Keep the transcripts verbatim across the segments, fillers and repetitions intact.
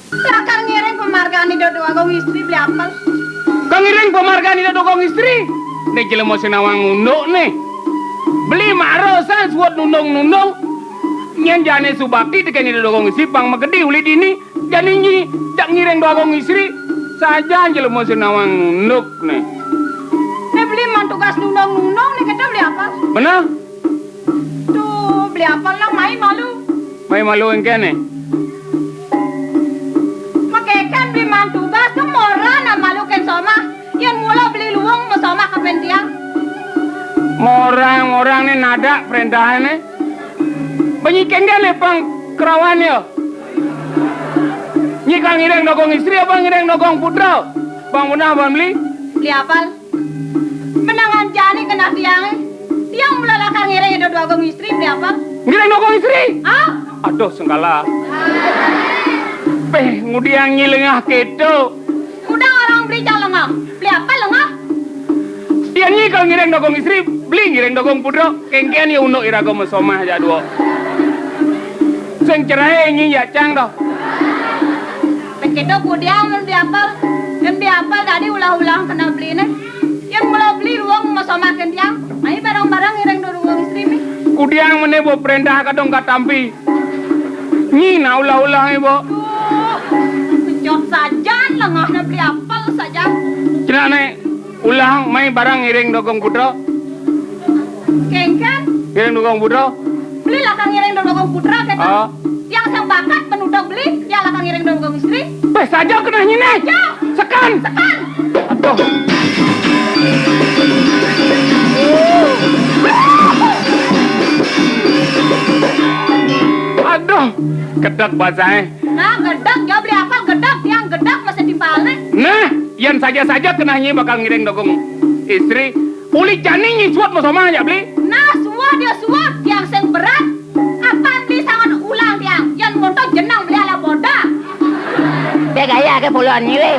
Lakar ngiring pamargane Ida Dwagung Istri, Beli Apel. Kang ngiring pamargane Ida Dwagung Istri. Nek jelema sing nawang unduk nih. Beli mara san suwut nundung-nundung. Yen jane subakti teken Ida Dwagung Istri pang magedi uli dini. Jani nyi, jak ngiring Dwagung Istri, sajan jelema sing nawang unduk nih. Nek Beli man tugas nundung-nundung nih, kata Beli Apel. Bener? Tuh, Beli Apel nang mai malu. Mai malu engkene. Makeken Beli man tugas, tuh moran malu ken somah. Yen mula Beli luung masomah kapen tiang. Morang-morang nih nada perintahane. Banyiken kan lepang kerawan ya. Nyi kang ngiring Dwagung Istri apa ngiring Dwagung Putra? Bang Munah, Bang Beli. Beli Apel. Menangan jani kena tiange. Tiang mula lakar ngiring Ida Dwagung Istri, Beli Apel. Ngiring Dwagung Istri? Ah? Aduh, sengkala. Peh, ngudiang nyi lengah keto. Udah orang Beli jang lengah. Beli Apel lengah? Yen nyi kal ngiring Dwagung Istri, Beli ngiring Dwagung Putra. Kengken ya unduk iraga masomah jak dua. Sing cerai nyi jak cang dah. Begitu kudiang men Beli Apel. Men Beli Apel tadi ulah-ulah kena Beli nih. Yen mula Beli luung masomah ken tiang. Ayo bareng-bareng ngiring Dwagung Istri nih. Kudiang mene bo perintah kadung katampi. Nyi na ulah-ulah, Ibu. Duh, kejot sajan lengahne Beli Apel sajan. Cenah ne ulah mai barang ngiring Dwagung Putra. Kengken? Ngiring Dwagung Putra. Beli lakar ngiring Dwagung Putra, kata. Ah. Tiang sing bakat penuduk Beli, tiang lakar ngiring Dwagung Istri. Beh, saja kenah nyine. Ya. Sekan. Sekan. Aduh. Aduh, gedeg basahe. Nah, gedeg, jawab Beli Apel gedeg, tiang gedeg masih timpalne. Nah, yen saja-saja kenah nyi bakal ngiring Dwagung Istri. Uli jani nyi suwut masomah jak Beli. Nah, suwut ya suwut, tiang sing berat. Apan Beli sanget ulang tiang. Yen monto jeneng Beli ala boda. Dek gaya ke puluhan nyi, weh.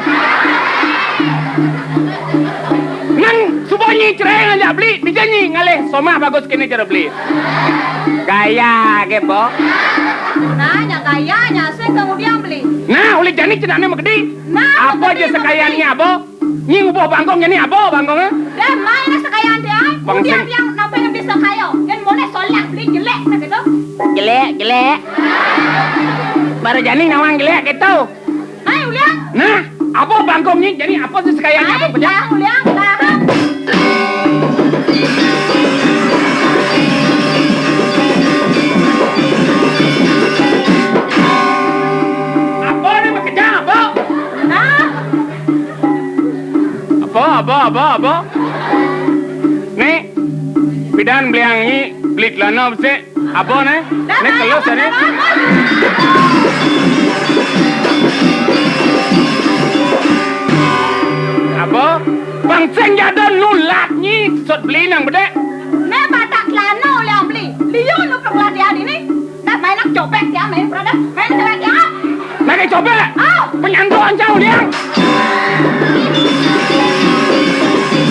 Nang suba nyi cerai ngajak Beli, dija nyi ngalih somah bagus kene cara Beli. Gaya ke, Bo. Nah, nya gaya, nya sing kemudian Beli. Nah, uli jani cenane magedi. Nah, apa aja magedi, sekayannya, magedi. Bo? Nyi ngubuh bangkong jani apa bangkong, eh? Dah, main sekayan dia, ai. Bang Kemudian sing- Yang nampe ngambil sekayo. Yen mone solak Beli jelek, nah gitu. Jelek, jelek. Baru jani nawang jelek gitu. Hai, uliang. Nah, apa bangkong nyi? Jadi apa sih sekayanya Hai, apa pecah? Uliang, uliang, tahan. Apa ni makejang apa? Nah. Apa, apa, apa, apa? Ni, pidan beliang nyi, beli celana besik. Apa ne? Ne kelus ne? Apa? Pangsing jada nulat nyi sot beli nang bedek. Ne batak celana oleh beli. Liu nu pekelah dia dini. Dah main nak copek dia, main peradah, main cewek dia. Main copek? Ah. Penyantuan jauh dia.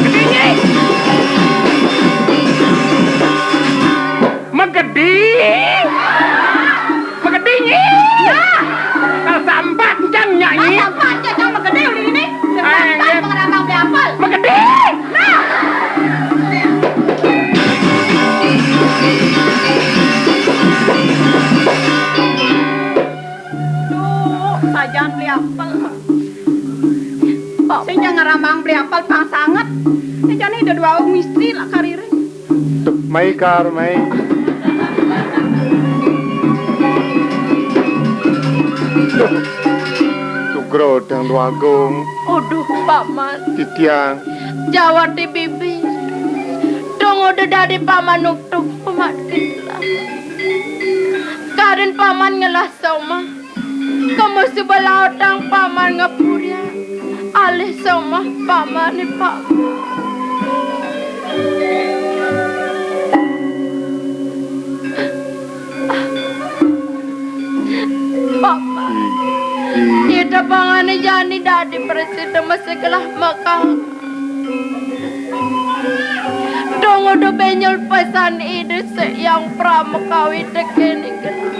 Kedingi. Magedi. Magedi nyi. Nah. Kasampat ncang nyak nyi. Kasampat ncang magedi uli ini. Kasampat pengeramang beli apel. Magedi. Nah. Duh, sajan beli apel. Sing ncang ngeramang beli apel pang sanget. Sing jane ida dua mistri lah karire. Duh, mai kar, mai. Duh. Sugra Dang Dwagung. Aduh, Paman. Titiang. Jawati bibi. Dong udah dadi Paman nuktuk pemat kita. Kadin Paman ngelah somah. Kamu sebelah utang Paman ngepurian. Alih somah Paman ni, Paman. Paman. Ida pangane jani dadi presiden masih kelah makang. Dong udah benyol pesan ide se yang pramekawi tekene gelah.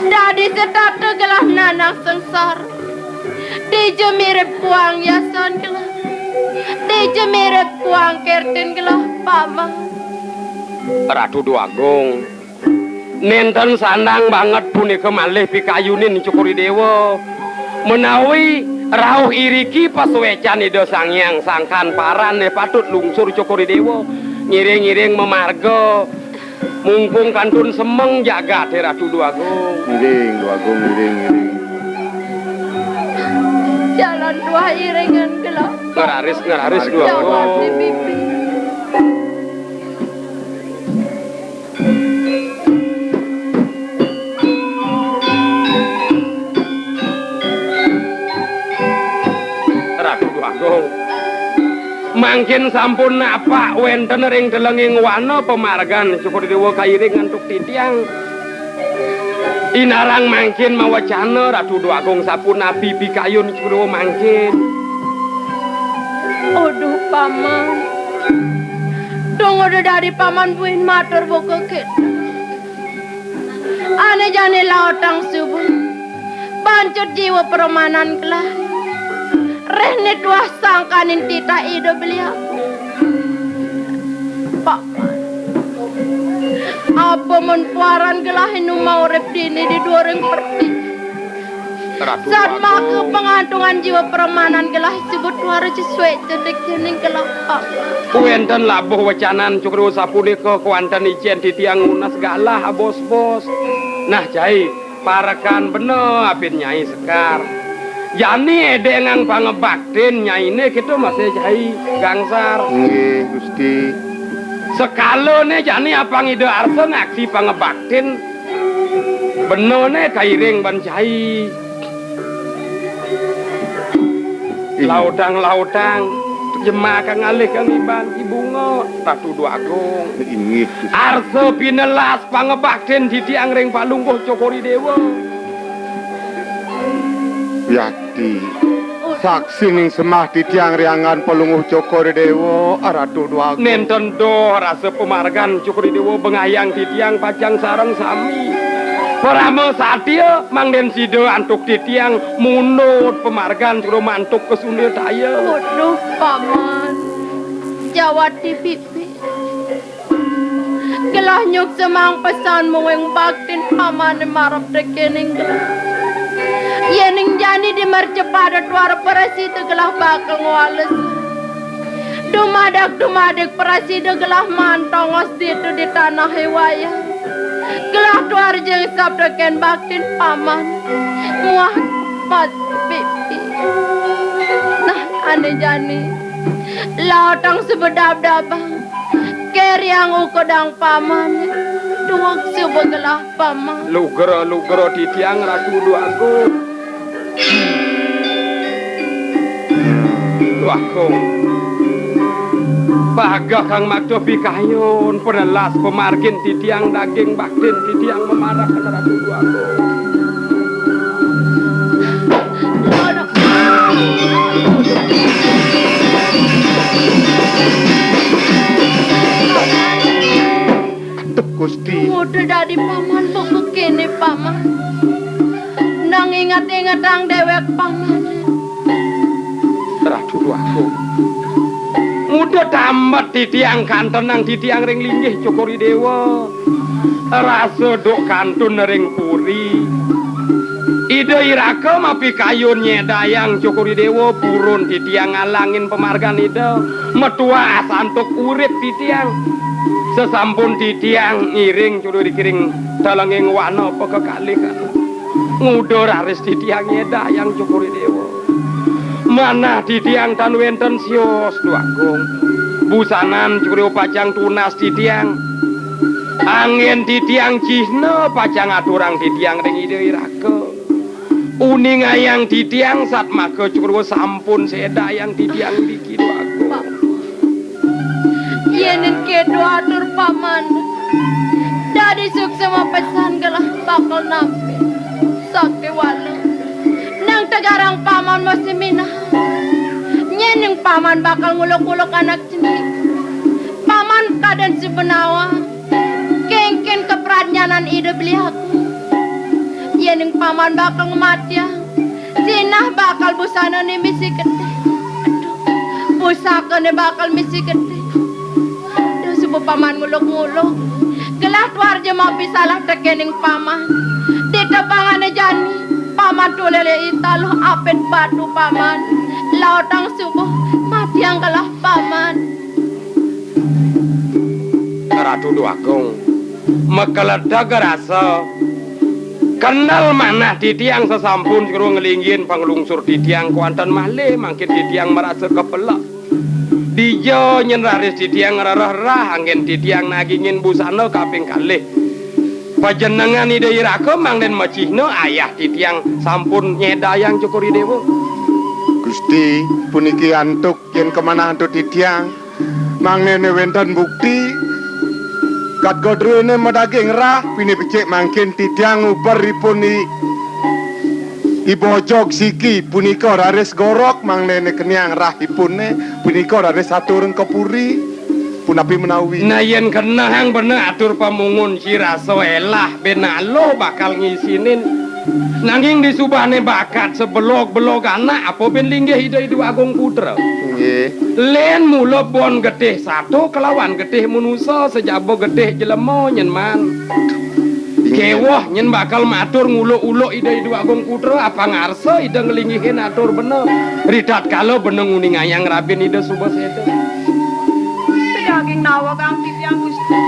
Dadi setata gelah nanang seng Dija mirib kuang yasan gelah. Dija mirib kuang kertin gelah, Paman. Ratu Dwagung, nenten sandang banget punika malih pikayunin Cokor I Dewa. Menawi rauh iriki pasuecan Ida Sang Hyang Sangkan Paran, eh, patut lungsur Cokor I Dewa. Ngiring-ngiring mamarga. Mungkung kantun semeng jagate, Ratu Dwagung. Ngiring, Dwagung, ngiring, ngiring. Jalan tuah iringan gelah. Ngeraris, ngeraris, Dwagung. Jawab di pipi. Ratu Dwagung. Mangkin sampun napak wenten ring telenging wana pamargan Cokor I Dewa kairing antuk titiang. Inarang mangkin mawecana Ratu Dwagung sapunapi pikayun Cokor I Dewa mangkin. Aduh, Paman. Dong udah dadi Paman buin matur buka kéto. Ané jani lautang suba. Bancut jiwa pramanan gelah. Rehné tuah sangkaning titah Ida Beli Agung. Paman. Apa men puaran gelah enu maurip dini di during perti? Ratu Satmaka Agung. Pangantungan jiwa pramanan gelah sebut wara jesué cedik jening gelah Paman. Wénten labuh wecanan Cokor I Dewa sapunika, kuanten icén titiang nunas galah abos-bos. Nah, cai, parekan bena apin Nyai Sekar. Jani édéngang pangebaktin Nyainé kéto masih cai gangsar. Nggih, Gusti. Sekalané jani apang Ida Arsa ngaksi pangebaktin. Benané kairing ban cai. Inggih. Lautang-lautang, jemak kang alih kang iban, I Bunga, Ratu Dwagung. Inggih, Gusti. Arsa pinelas pangebaktin titiang ring Palungguh Cokor I Dewa. Yakti. Saksining semah titiang rianggan Palungguh Cokor I Dewa, Ratu Dwagung. Nénten doh rasa pamargan Cokor I Dewa bengayang titiang pacang sareng sami. Parama satya mangdén sida antuk titiang mundut pamargan Cokor I Dewa mantuk kasundil taya. Aduh, Paman. Jawat di pipi. Gelah nyuksemang pesan mungguing baktin Pamané marep tekéning gelah. Yéning jani di mercapada tuara prasida gelah bakal ngwales. Dumadak-dumadik prasida gelah mantongos ditu di tanahé wayah. Gelah tuara jingsap tekén baktin Paman. Muah mas pipi. Nah, ané jani. Lautang sebedab-dabang. Keriang ukodang Paman. Duweg suba gelah Paman. Lugra, lugra titiang Ratu Dwagung. Dwagung. Pageh kang makta pikayun, penelas pamargin titiang daging baktin titiang mamarekan Ratu Dwagung. Aduh, Gusti. Muda dadi Paman kok kéné, Paman. Nang inget-ingetang déwék, Paman. Ratu Dwagung. Muda tambet titiang kantenang titiang ring linggih Cokor I Dewa. Rasa duk kantun ring puri. Ida I Raka mapikayun nyédayang Cokor I Dewa purun titiang ngalangin pamargan Ida. Metuas antuk urip titiang. Sasampun titiang ngiring Cokor I Dewa ring telenging wana pakekalih. Nguda raris titiang nyédayang Cokor I Dewa. Manah titiang tan wénten sios, Dwagung. Busanan Cokor I Dewa pacang tunas titiang. Anggén titiang cihna pacang aturang titiang ring Ida I Raka. Uningayang titiang satmaka Cokor I Dewa sampun sédayang titiang ngriki, Dwagung. Yéning kéto atur Paman, dadi suksma pesan gelah bakal nampi sakéwala. Nang tegarang Paman masih minahang. Yéning Paman bakal nguluk-uluk anak cenik. Paman kadén suba nawang. Kéngkén kapradnyanan Ida Beli Agung. Yéning Paman bakal ngamatiang, sinah Bakal busanané misi getih. Aduh, pusakané bakal misi getih. Aduh, suba paman nguluk-nguluk. Gelah tuah ja mapi salah tekéning paman. Ditepangané jani, paman tulelé italuh apit batu paman. Lautang suba, matiang gelah paman. Ratu Déwa Agung, makeledeg rasa. Kendel manah titiang sasampun kru nglinggihin panglungsur titiang kuanten malih, mangkin titiang marasa kepelek. Dija nyén raris titiang ngrereh rah anggén titiang nagingin busana kaping kalih. Pajenengan Ida Iraka mangdén macihna ayah titiang sampun nyédayang Cokor I Déwa. Gusti, puniki antuk yén kamanah antuk titiang. Mangdané wénten bukti, gatgodréné madaging rah, pinih becik mangkin titiang uber ipun i, i bojog siki punika raris gorok, mangdané keniang rah ipuné punika raris aturang ka puri. Punapi menawi? Nah, yén kenehang bener atur pamungun sirasa elah, ben aluh bakal ngisinin. Nanging disubané bakat sebelog-belog anak, apa ben linggih Ida I Déwa Agung Putra? Nggih. Lén mula bon getih sato kelawan getih manusa, sajaba getih jelema nyén man. Inggih. Kéweh nyén bakal matur nguluk-uluk Ida I Déwa Agung Putra, apa ngarsa Ida nglinggihin atur bena. Ritatkala bena nguningayang rabin Ida suba séda. Daging nawa kang titiang Gusti.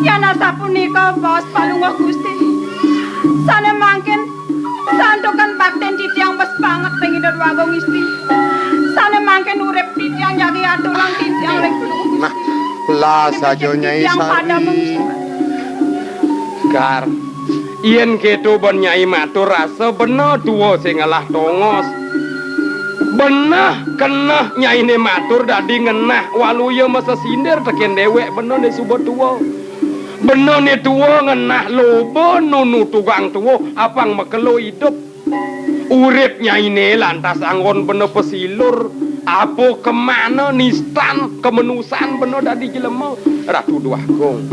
Yan asapunika baos palungguh Gusti. Sané mangkin santukan baktin titiang bes banget ring Ida Déwa Agung Gusti. Sané mangkin urip titiang jagi aturang titiang ring Palungguh Gusti. Nah, lah saja Nyai Sarwi. Gar, yén kéto ben Nyai matur rasa bena tua sing ngelah tongos. Beneh keneh Nyainé matur dadi ngenah waluya masesindir tekén déwék bena né suba tua. Bena né tua ngenah loba nunu tugang tua apang makelo idup. Urip Nyainé lantas anggon bena pasilur, apa kemana nistan kamanusan bena dadi jelema, Ratu Déwa Agung.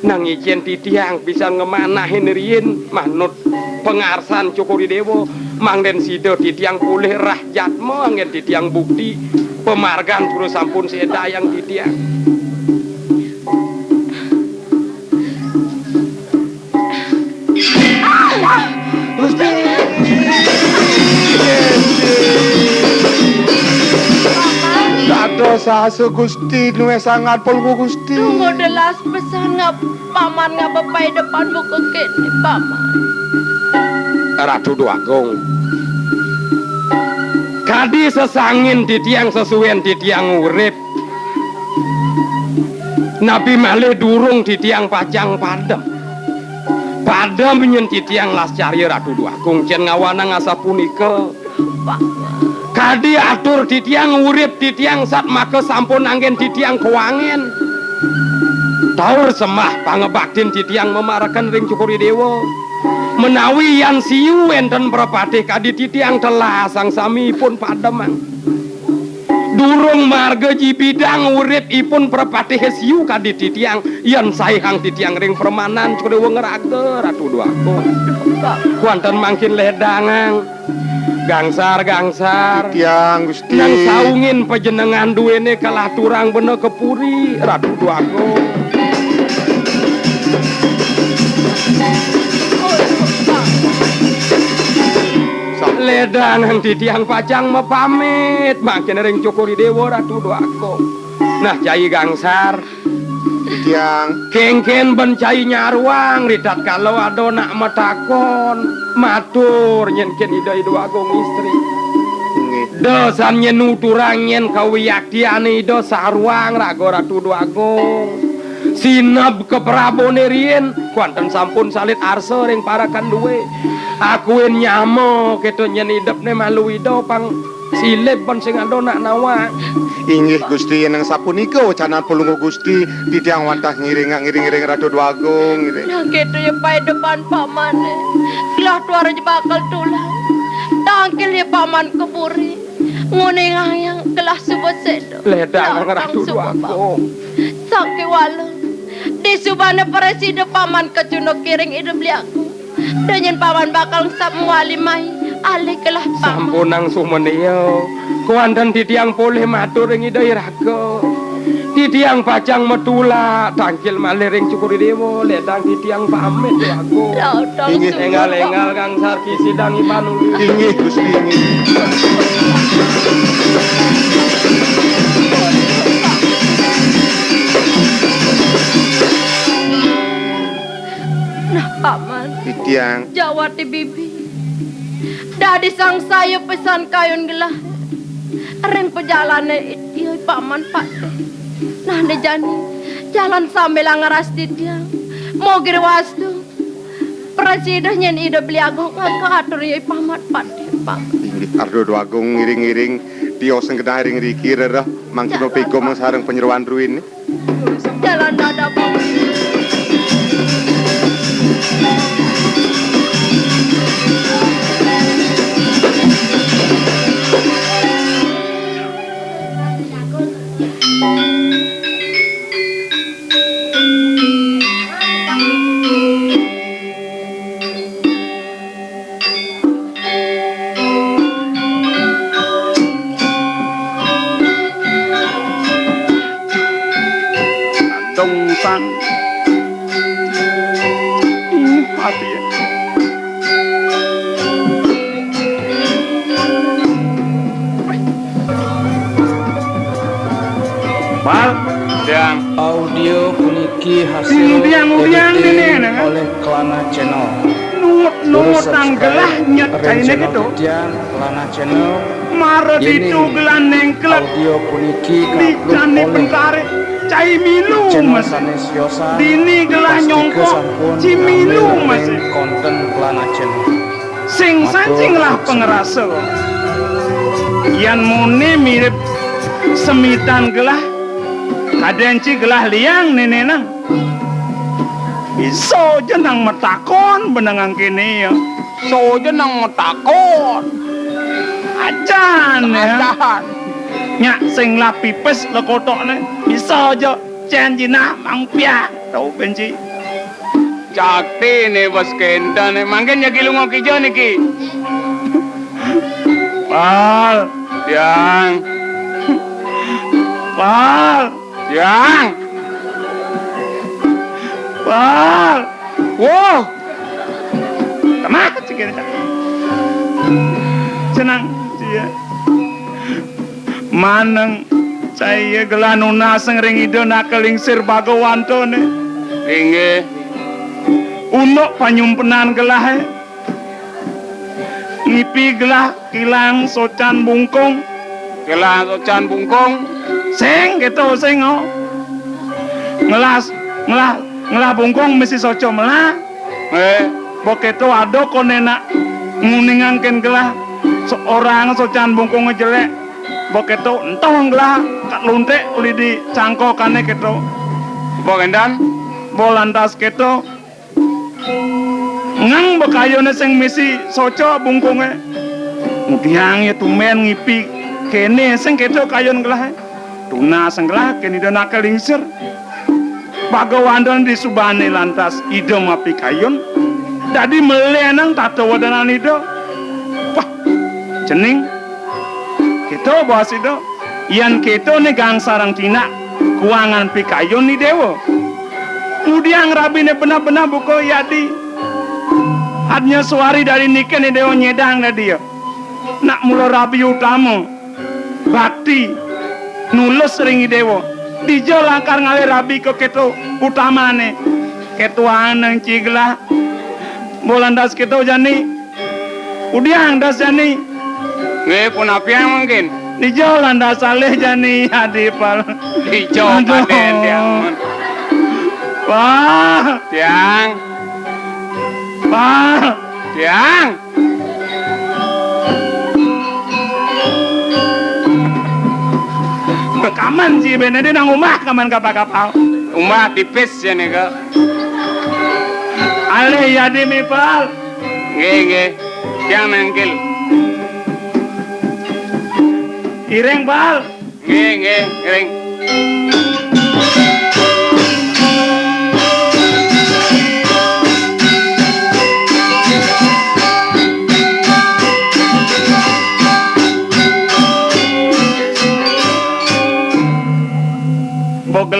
Nang icén titiang pisan ngemanahin riin manut pangarsan Cokor I Déwa, mangdén sida titiang polih rah jatma anggén titiang bukti pamargan pura sampun sédayang titiang. Gusti. Dados asa Gusti nuwih sangat pelungguh Gusti. Tunggu delas pesan ngap paman ngapa paidepan buka kéné, paman. Ratu Déwa Agung. Kadi sesangin titiang sesuén titiang urip. Napi malih durung titiang pacang padem. Padem nyén titiang lascarya Ratu Déwa Agung cén ngawanang asapunika. Kadi atur titiang urip titiang satmaka sampun anggén titiang kawangén. Taur sembah pangabaktin titiang mamareken ring Cokor I Déwa. Menawi yan siu wénten prapatih kadi titiang telasang sami ipun pademang. Durung marga jibidang urip ipun prapatih siu kadi titiang, yan saihang titiang ring pramanan Cokor I Déwa ngraga Ratu Déwa Agung. Kuanten mangkin ledangang. Gangsar, gangsar. Titiang, Gusti. Nang saungin pajenengan duéné kalah turang bena ka puri, Ratu Déwa Agung. Ledangang titiang pacang mapamit mangkin ring Cokor I Déwa, Ratu Déwa Agung. Nah, cai gangsar. Titiang. Kénkén ben cai nyaruang ritatkala ada nak matakon, matur nyén kén Ida I Déwa Agung Istri. Nggih. Da san nyén nuturang nyén kawiyaktiané Ida saruang raga Ratu Déwa Agung. Sineb ka prabuné riin, kuanten sampun salit arsa ring parekan dué. Akuin nyama kéto nyén idepné malu Ida pang silib pon sing ada nak nawang. Inggih Gusti, yén sapunika wecanan Palungguh Gusti, titiang wantah ngiring, ngiring-ngiring Ratu Déwa Agung, ngiring. Nah, kéto ya paidepan pamané. Gelah tuara ja bakal tulak. Tangkil ya paman ka puri. Nguningayang gelah suba séda. Ledangang Ratu Déwa Agung. Sakéwala. Disubané prasida paman kacunduk kiring Ida Beli Agung. Da nyén paman bakal ngesap mawali mai, Alih gelah, Paman. Sampunang sumenia. Kuanten titiang polih matur ring Ida Iraga. Titiang pacang matulak tangkil malih ring Cokor I Déwa, ledang titiang pamit, Déwa Agung. Inggih, sumur, énggal-énggal Paman. Kang Sarki sidang ipanuli. Inggih, Gusti, inggih. Nah, Paman. Titiang. Jawati bibi. Dadi sangsaya pisan kayun gelah. Ring pajalané ia Paman Patih. Nah, né jani, jalan sambilang ngrastiti tiang. Mogi wastu. Prasida nyén Ida Beli Agung nganggo atur ia Paman Patih, Paman. Inggih, Arda Déwa Agung ngiring-ngiring tios genah ring riki rereh mangkin pigom sareng panyeroan druéné. Jalan dadak, Bang. Dongsan. Ih, mati ya. Bal. Yang. Audio puniki hasil udiang-udiang editing nini, nah. Oleh Kelana Channel. Nungut-nungut tanggelah nyet cainé gitu. Kelana Channel. Mara ditu gelah nengklek. Audio puniki di jani oleh bengkare. Cai milu channel masih. Dini gelah nyongkok. Ci milu masih. Konten Kelana Channel. Sing sanjing lah pangrasa. Yan muni mirip semitan gelah. Kadén ci gelah liang nénénang. Bisa ja nang matakon benengang kéné ya. Bisa ja nang matakon. Acan ya. Acan. Nyak sing lah pipis lekotokné. Bisa ja cén jinah mangpiak. Tau benci. Cakti né bas kénten né. Mangkin ya gilunga kija niki. Pal. Yang. Pal. Yang. Pal. Wo. Temah cik kene, cak. Senang, cia. Maneng cai gelah nunas ring Ida Nakalingsir Bagawantané. Inggih. Unduk panyumpenan gelahé. Ngipi gelah kilang socan bungkung. Kilang socan bungkung. Sing kéto, sing, oh. Ngelah, ngelah, ngelah bungkung mesti soca melah. Nggih. Bok kéto ada koné nak nguningang kén gelah seorang socan bungkung jelék. Bok kéto entong gelah kaluntik uli di cangkokané kéto. Bok éndan? Bok lantas kéto. Ngang ba kayuné sing misi soca bungkungé. Ngudiang ya tumbén ngipi kéné sing kéto kayun gelahé. Tunas sing gelah kén Ida Nakalingsir. Bagawantané disubané lantas Ida mapikayun. Dadi melénang tata wedanan Ida. Wah, cening. Kéto baos Ida. Yan kéto né gangsarang tinak kuangan pikayun Ni Déwa. Ngudiang rabiné benah-benah buka yadi. Adnya suari dadi niki Ni Déwa nyédang dadi ya. Nak mula rabi utama. Bakti. Nulus ring Ni Déwa. Dija lakar ngalih rabi ka kéto utamané. Kéto aneng ci gelah. Bolantas kéto jani. Udiang das jani. Nggih, punapiang mangkin? Dija lantas alih jani adi pal. Dija. Aduh. Padén tiang. Wah. Tiang. Wah. Tiang. Kaman ci béné dé nang umah kaman kapal-kapal. Umah tipis ya nika. Alih yadi mipal. Nggih, nggih. Tiang nangkil. Iring, Pal. Nggih, nggih, iring.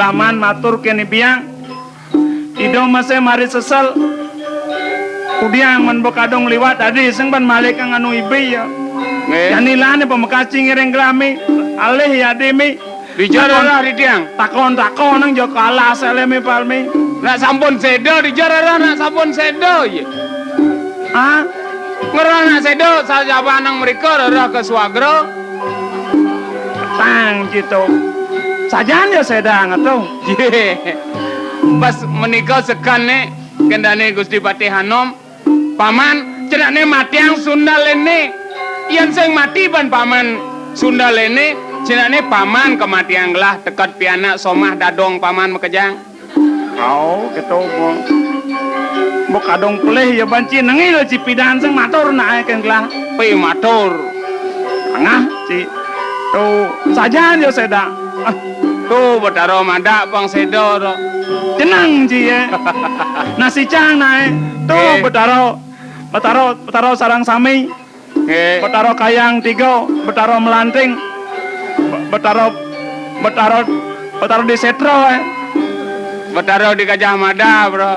Paman matur kene biang. Ida masih mari sesel. Kudiang men ba kadung liwat adi sing ban malik nganu ibi ya. Nggih. Jani lane pamekas ci ngiring glami. Alih ya adi mi. Dija rarah di tiang. Takon-takon nang jaka alas ale mi palmi. Nak sampun seda, dija rarah nak sampun seda, ya. Ah, ngerana seda, sajaba nang mereka rereh ke suagra. Tang gitu. Sajan ya sedang tu. Pas menika sekan ne, kendane Gusti Patih Anom, Paman, cenakne matiang sundal lene. Yen sing mati ban Paman sundal lene, cenakne Paman kematiang gelah teket pianak somah dadong Paman makejang. Au, keto bo. Bo kadung pelih ya banci nengil ci pidan sing matur nae ken gelah. Pi matur. Tengah ci. Tu sajan ya seda. Ah, tu Betara madak pang seda tu. Jeneng ci ya. Nasi cang nae. Tu Betara, Betara, Betara sarang sami. Nggih. Betara Kayang tiga, Betara Melanting, Be-, Betara, Betara, Betara di Setra, eh. Betara di Gajah Mada, bro.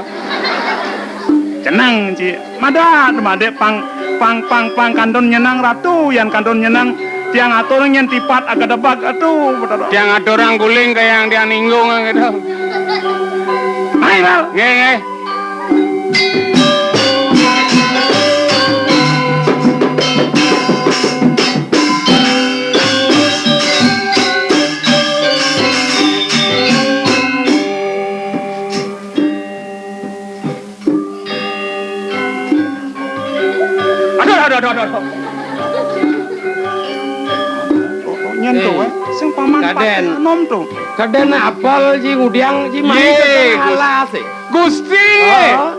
Cenang, ci. Mada, made pang, pang, pang, pang kantun nyenang ratu, yan kantun nyenang tiang atur nyen tipat agak debak atu, Betara. Tiang aturang guling kayang tiang ninggung gitu. Mai, Bal. Nggih, nggih. Aduh, aduh, aduh, aduh, aduh. Nyen to, eh, sing paman Kaden. Pakai anom to. Kaden apel ci ngudiang ci mai. Ye, ke Gus-, alas, eh. Gusti. Oh.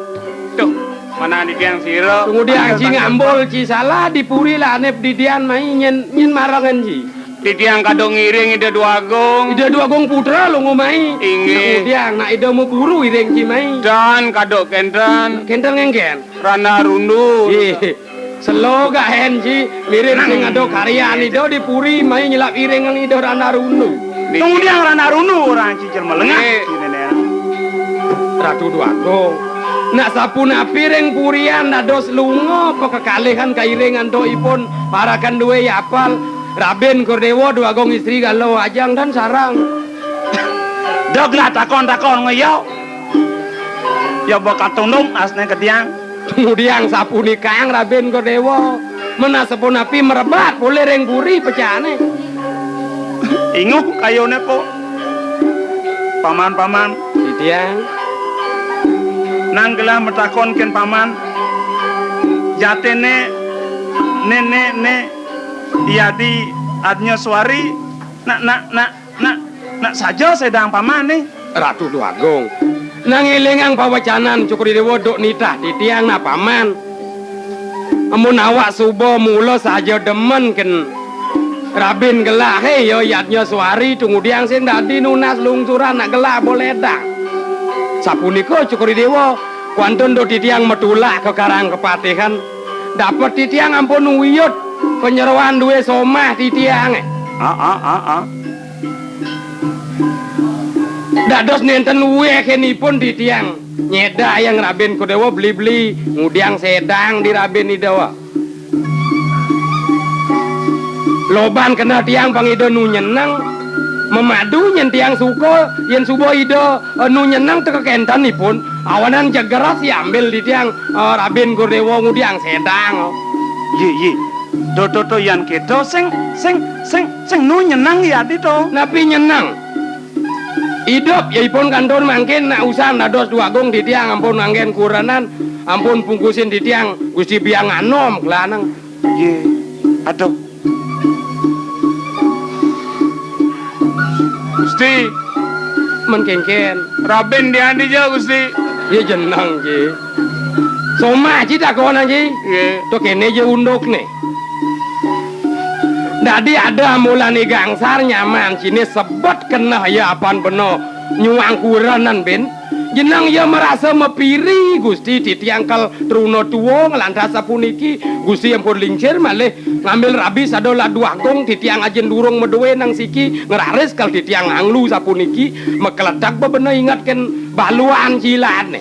Tuh, mana di tiang sira? Ngudiang ci ngambul ci salah di puri lah anep didian mai nyen, nyen marangan ci. Titiang kaduk ngiring Ida Dwagung. Ida Dwagung Putra lunga mai. Inggih. Ngudiang nak Ida maburu iring ci mai. Dan kaduk kenten. Kenten ngengken. Rana rundu. Ih, selo gak hen ci, mirip sing ada karyan Ida di puri mai nyelap iring nang Ida Rana rundu. Niki. Ngudiang Rana rundu orang ci jelma lengah. Nggih. Ci nene. Ratu Dwagung. Nak sapunapi ring purian dados lunga apa kekalihan kairing antuk ipun parakan duwe yapal. Rabin Kordéwa Dwagung Istri Gala Ajang dan sarang. Dog lah takon-takon ngoyo. Ya bakal tundung asne ke tiang. Kemudian sapunika Rabin Kordéwa. Menasapunapi merebat polih ring puri pecahane. Inguh kayone, Pok. Paman-paman. Titiang. Nang gelah matakon ken paman. Jatine nenek ne Yadi Adnya Suari, nak, nak, nak, nak, nak saja sedang paman nih. Ratu Dwagung. Nang elingang pawacanan Cokor I Déwa duk nitah titiang nak paman. Amun awak suba mula saja demen ken rabin gelah, he, ya Yadnya Suari tungudiang sing dadi nunas lungsuran nak gelah boledang. Sapunika Cokor I Déwa, kuantun duk titiang matulak ka Karang Kepatihan. Dapet titiang ampun uyut panyeroan duwe somah titiange. Ah, ah, ah, ah. Dados nenten uwehenipun titiang nyedayang Rabin Kordéwa beli-beli ngudiang sedang di Rabin Ida. Loban keneh tiang pang Ida nu nyeneng, memadu nyen tiang suka, yen suba Ida, eh, nu nyeneng teka kentenipun, awanan jegeras ya ambil di tiang, eh, Rabin Kordéwa ngudiang sedang. Ye, ye. To, to, to, yan keto, sing, sing, sing, sing nu nyeneng ya di to. Napi nyeneng? Idup ya ipun kantun mangkin nak usan dados Dwagung titiang ampun anggen kurenan, ampun pungkusin titiang Gusti Biang Anom kelanang. Ye, aduh. Gusti. Men kengken. Rabin dian dija, Gusti. Ye jeneng, Ji. Somah, Ji, takonan, Ji. Nggih. To kene je undukne. Dadi ada mulane gangsar nyaman cine sebet keneh ya apan bena nyuang kurenan, Bin. Jeneng ya marasa mapiri, Gusti, titiang kal truna tua, nglantas sapuniki, Gusti ampun lingsir malih ngambil rabi sada ladu agung, titiang ajin durung madué nang siki, ngraris kal titiang nganglu sapuniki, makletek bebena inget kén baluan cilane.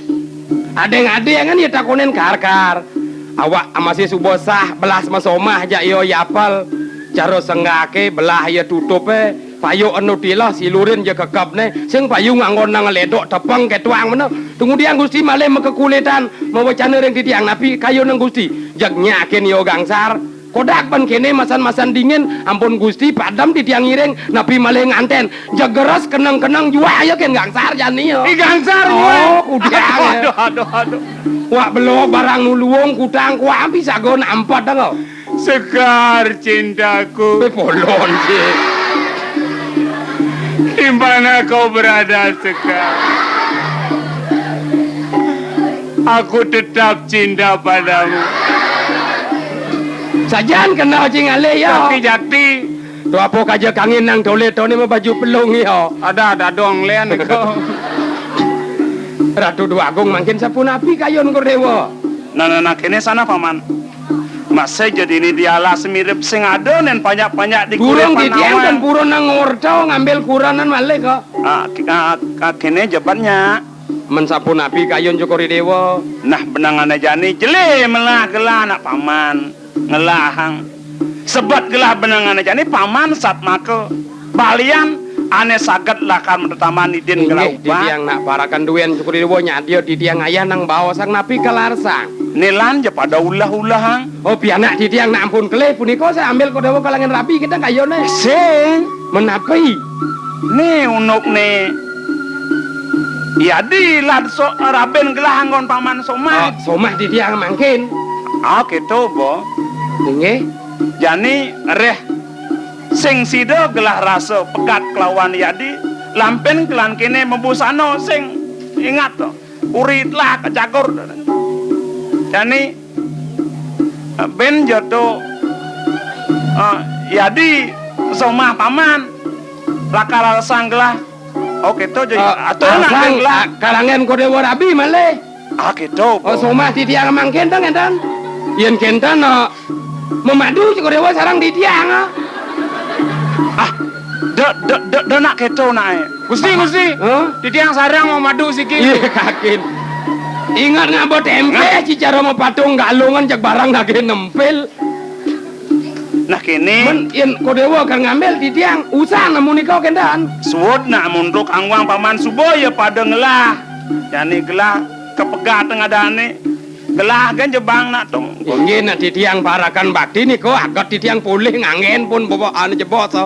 Adeng-adengan ya takonin kar-kar. Awak masih suba sah, belas masomah jak ya yapel. Cara senggake belah ya tutupe. Payu enu tilah silurin ja kekebne, sing payu nganggon nang ledok tepeng ketuang mena. Tungudiang Gusti malih makekulitan mawecana ring titiang, napi kayun nang Gusti? Jeg nyakin yo gangsar. Kodak ban kene masan-masan dingin, ampun Gusti padem titiang ngiring, napi malih nganten. Jeg geres keneng-keneng juak ya ken gangsar jani ya. I gangsar juak. Oh, kudiang ya. Aduh, aduh, aduh. Wak belog barang nuluung kutang kuampi sagon ampat dang. Sekar cintaku. Pe polon je. Di mana kau berada, Sekar? Aku tetap cinta padamu. Sajan kena cing alih ya. Jakti, jakti. Tu apa kaja kangin nang tole tone ma baju pelung ya. Ada, ada dong len ko. Ratu Dwagung mangkin sapunapi kayun Kor Dewa? Nah, nah, nah, kene sana, Paman. Masih jadi ini dialah semirip sing ada nen banyak-banyak di Burung kurepan titiang awan. Dan burung nang ngorta ngambil kuranan malih kok. Ah, ki-, ah, ah, kene jebatnya. Men sapunapi kayun Cokor Dewa? Nah, benangane jani jele melah gelah anak Paman. Ngelahang. Sebab gelah benangane jani Paman satmaka balian ane saged lakar matetaman idin gelah. Inggih, ubah. Titiang nak parakan duen Cokor Dewa nyadia titiang ayah nang baosang napi kalarsang. Nilan ja pada ulah-ulahang. Oh, pianak titiang nak ampun kelih punika saya ambil Kor Dewa kalangan rabi kita kayone. Sing. Menapi? Ni unuk ni. Yadi lad so, raben gelah anggon Paman Somah. Oh, Somah titiang mangkin. Ah, gitu, Bo. Inggih. Jani reh sing sida gelah rasa pegat kelawan Yadi, lampin kelan kene mebusana sing ingat to. Uritlah kajagur. Jani, eh, ben jodo, eh, Yadi Somah Paman lakar arsang gelah. Oh, gitu, jadi ah, atur nak arsang, gelah. Ah, kalangan Kor Dewa rabi malih. Ah, gitu. Oh, Somah titiang mangkin to ngenten. Yen kenten, ah, memadu Cokor Dewa sareng titiang, ah. Ah, de, de, de, de nak keto nak, eh. Gusti, Gusti. Hah? Titiang sareng memadu siki. Iya, kakin. Ingat ngaba tempe, cicara mapatung galungan cek barang daging nempil. Nah, kene. Men yen Kor Dewa kar ngambil titiang, usah nemu nika kenten. Suud nak muntuk angwang Paman suba ya pada ngelah. Jani gelah kepegat ngadane. Gelah kan jebang nak tung. Inggih nak titiang parakan bakti nika aget titiang polih nganggen pun bawa anu jebos.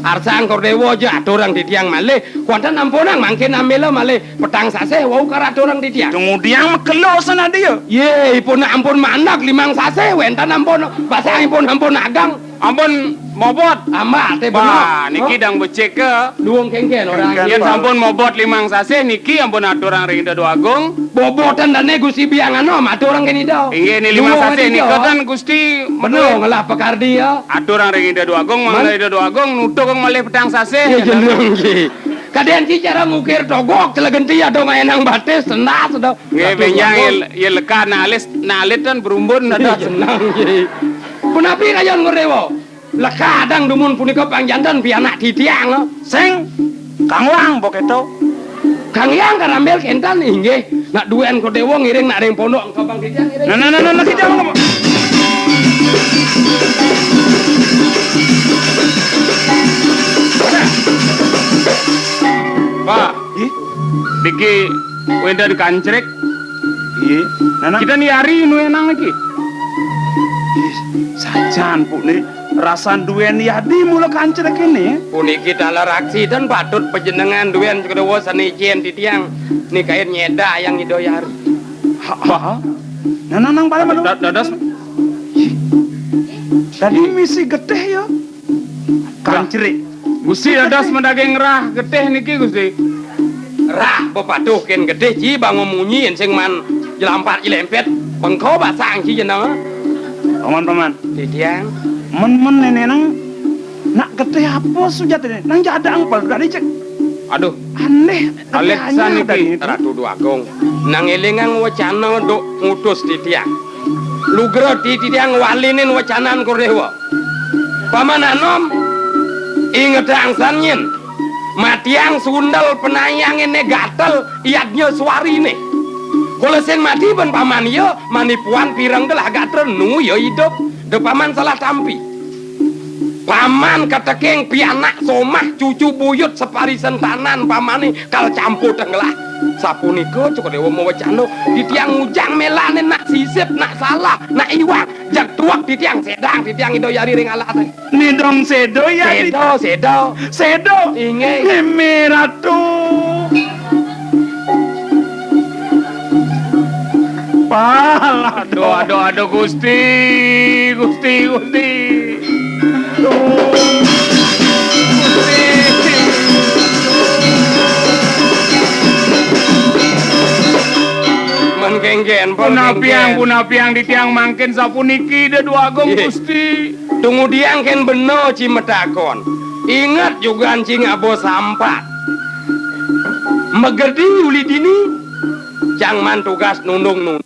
Arsang Kor Dewa ja aturang titiang malih. Kuanten ampunang mangkin amela malih petang sasih wau kar aturang titiang. Tumudiang makelo sana dia. Ye, ipun ampun mandak limang sasih wenten ampun basang ipun ampun agang. Ampun mobot. Ambak te. Bah, bener. Niki dang becik ke. Duung kengken orang. Yen sampun mobot limang sasih niki ampun aturang ring Ida Dwagung. Bobotan dane Gusti Biang anu maturang kene Ida. Inggih ni limang sasih nika ten Gusti. Bener ngelah pekardi ya. Aturang ring Ida Dwagung, mangda Ida Dwagung nutuh malih petang sasih. Ya jeneng ki. Kaden ki cara ngukir togok celegenti ada ngaenang batis tendas ada. Nggih, benjang ye, ye leka nak alis, nak alit ten berumbun ada. Jeneng ki. Punapi kayun Kor Dewa? Leka adang dumun punika pangjanten pianak titiang, eh. Sing, Kang Wang, bo keto. Kang Yang karambil kenten, inggih. Nak duen Kor Dewa ngiring nak ring pondok, engko bang titiang ngiring. Nah, nah, nah, nah, nah, kita ngomong. Pak, ih, diki wenda di kancrik. Iya, nana. Kita ni hari nu enang lagi. Ih, sajan, Bu, ni. Rasan duen Yadi mula kancil kene. Puniki taler aksi ten patut panjenengan duen Cokor Dewa sane icen titiang nikain nyedayang Ida Yaru. Ha, ha, ha. Nah, nang, nang, pala malu. Da-, dados. Tadi misi getih ya. Kancil. Gusti dados madaging rah getih niki, Gusti. Rah pepatuh ken getih ci bangun munyi sing man jelampat jelempet bengko basang ci jeneng. Paman, paman. Titiang. Men, men nene nang nak getih apa sujatine? Nang jadang pal tadi cek. Aduh, aneh, aneh Aleksan anyar iki, tadi itu. Ratu Dwagung. Nang élingang wacana duk ngutus titiang. Lugra ti-, titiang walinin wacanan Kurdéwa. Paman anom, ingetang san nyén. Matiang sundel penayangé né gatel, yadnya swariné. Kala sing mati bén paman iya, manipuan pireng gelah gatel nu ya idup. Da paman salah tampi. Paman kateking pianak somah cucu buyut separisentanan pamané kal campur tenggelah. Sapunika Cokor Déwa mawecana, titiang ngujang mélané nak sisip, nak salah, nak iwang. Jag tuak titiang sedang, titiang ida yari ring alasé. Nidong sedo ya. Sedo, sedo. Sedo. Inggih. Neme Ratu. Palah. Aduh, aduh, aduh, Gusti, Gusti, Gusti. Aduh. Gusti. Men kéngkén, pun punapiang, kéngkén. Punapiang di tiang mangkin sapuniki, Ida Dwagung. Nggih. Gusti. Tumudiang kén bena ci matakon. Inget jugan ci ngaba sampat. Magedi uli dini, cang man tugas nundung-nundung.